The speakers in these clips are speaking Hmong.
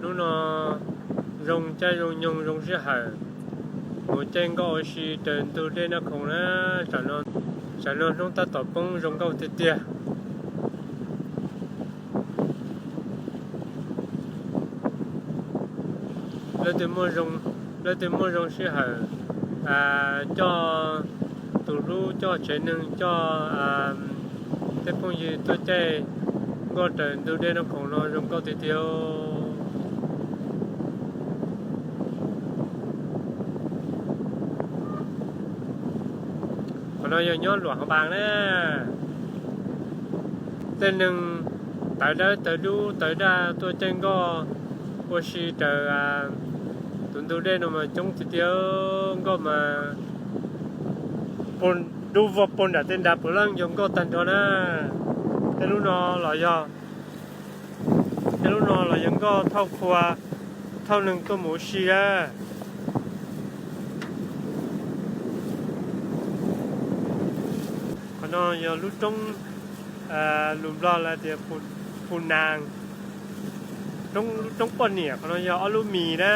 Hnub no zoo caij zoo nyoog zoo sij hawm mus caij nkoj ua si raws ntug dej Naj Khoom na. Tsam no hnub tab tom poob zoo nkauj tiag tiag. Leej twg muaj zoo sij hawm coj tus hlub, coj tsev neeg, coj tej phooj ywg tuaj caij nkoj raws ntug dej Naj Khoom no zoo nkauj tiag tiag. Qhov no yog nyob Luam Hav Npas na. Tej neeg tawv dawb tawv dub tawv daj tuaj caij nkoj ua si raws tus ntug dej no mas coob tiag tiag. Nkoj mas dub vog puag nram tej nrad puav leej yog nkoj tag nrho na. Tej lub no los yog, tej lub no los yog nkoj thauj qhua, thauj neeg tuaj mus ua si na. Qhov no yog lub roob, lus Nplog lawv tias Pu Nas, lub roob poj niam. Qhov no yog ob lub mis na.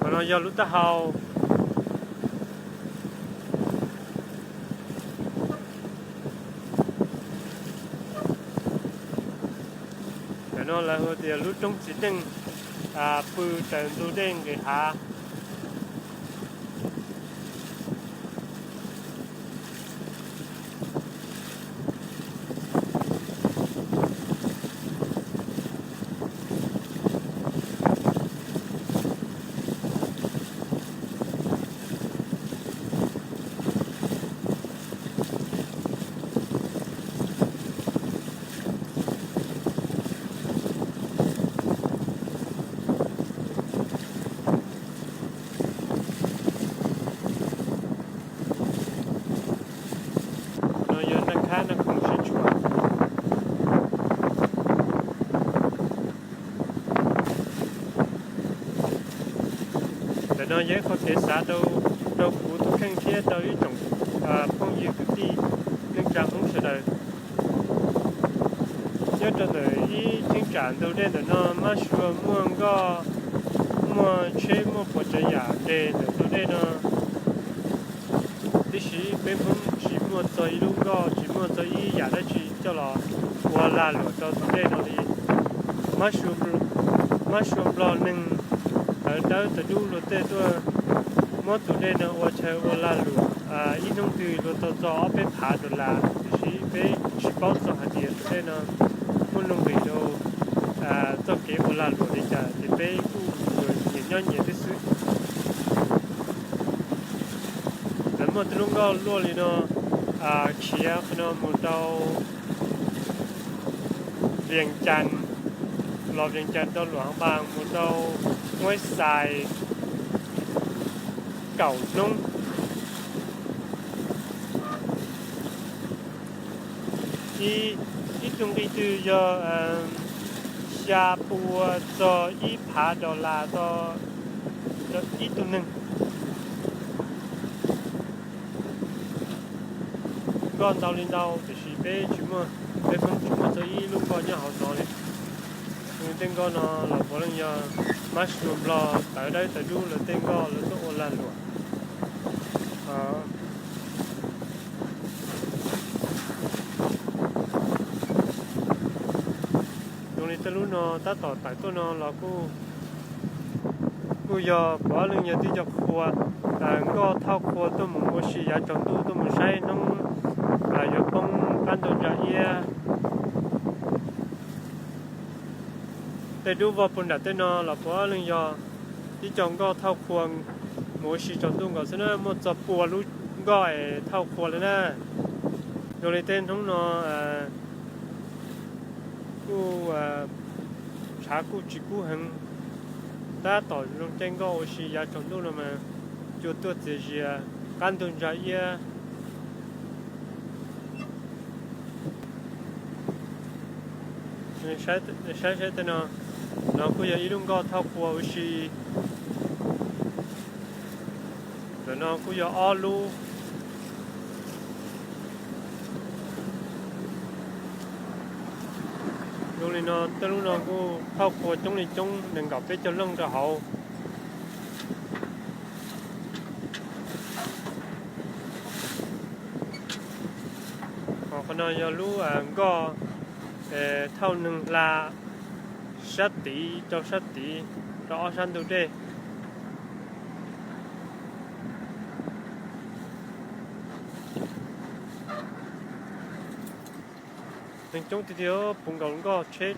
Qhov no yog lub taub hau. Ntawm no lawv hu tias lub roob txiv neej, pw raws ntug dej nqis hav. No yog Naj Khab Naj Khoom sib tshuam. Ntawm no yog ib qho kev xav rau kuv tus kheej thiab rau ib tsoom phooj ywg kwv tij neej tsa Hmoob sawv daws. Nyob rau ntawm ib cheeb tsam ntug dej ntawm no mab sua muaj nkoj, muaj tsheb, muaj puas tsav yam nres ntawm tus dej no. Tiam sis peb Hmoob tsis muaj txog ib lub nkoj, tsis muaj txog ib yam dab tsi coj los ua lag luam rau tus dej no li. Mab sua Nplog neeg tawv dawb tawv dub luag tej tuaj muab tus dej no ua chaw ua lag luam, ib hnub twg luag tau txog ob peb phav dollar, tiam sis peb tsis paub txog hais tias tus dej no muaj nuj nqis rau txoj kev ua lag luam li cas, ces peb kuj nyias nyob nyias twb xwb. Lawv muaj tej lub nkoj luaj li no, khiav qhov no mus rau Vias Cas, los Vias Cas rau Luam Npas mus rau Muab Xais kaum hnub. Ib tug nqi twg yog xya pua txog ib phav dollar tau ib tug neeg. Nkoj ntau li ntau, tiam sis peb tsis muaj, peb Hmoob tsis muaj txog ib lub nkoj nyob hauv no li. Tej nkoj no los puav leej yog mab sua Nplog tawv dawb tawv dub lawv tej nkoj lawv tuaj ua lag luam. Zoo li tej lub no tab tom tawm tuaj no los kuj yog puav leej yog tib co qhua, nkoj thauj qhua tuaj mus ua si yav tsaus ntuj tuaj mus saib hnub yuav poob qab ntug ntsa iab. Tej dub vog puag nram tej no los puav leej yog tib co nkoj thauj qhua mus ua si tsaus ntuj nkaus xwb na, muaj txog pua lub nkoj es thauj qhua li na. Zoo li tej hnub no kuj tshav kuj tsis kub heev, tab tom zoo caij nkoj ua si yav tsaus ntuj no mas cua tuaj txias zias qab ntug ntsa iab. Saib saib tej no, no kuj yog ib lub nkoj thauj qhua ua si. Ntawm no kuj yog ob lub. Zoo li no, tej lub no kuj thauj qhua coob li coob, nees nkaum peb caug leej rau hauv. Ho qhov no yog lub nkoj thauj neeg hla sab tid rau sab tid, rau ob sab ntug dej. Neeg coob tiag tiag, puv nkaus nkoj, tsheb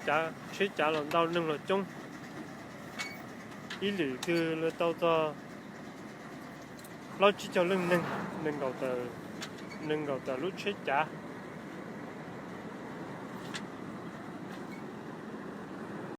cav los ntau, neeg los coob. Ib lwm twg luag tau txog plaub tsib caug leej neeg, nees nkaum tawm lub tsheb cav.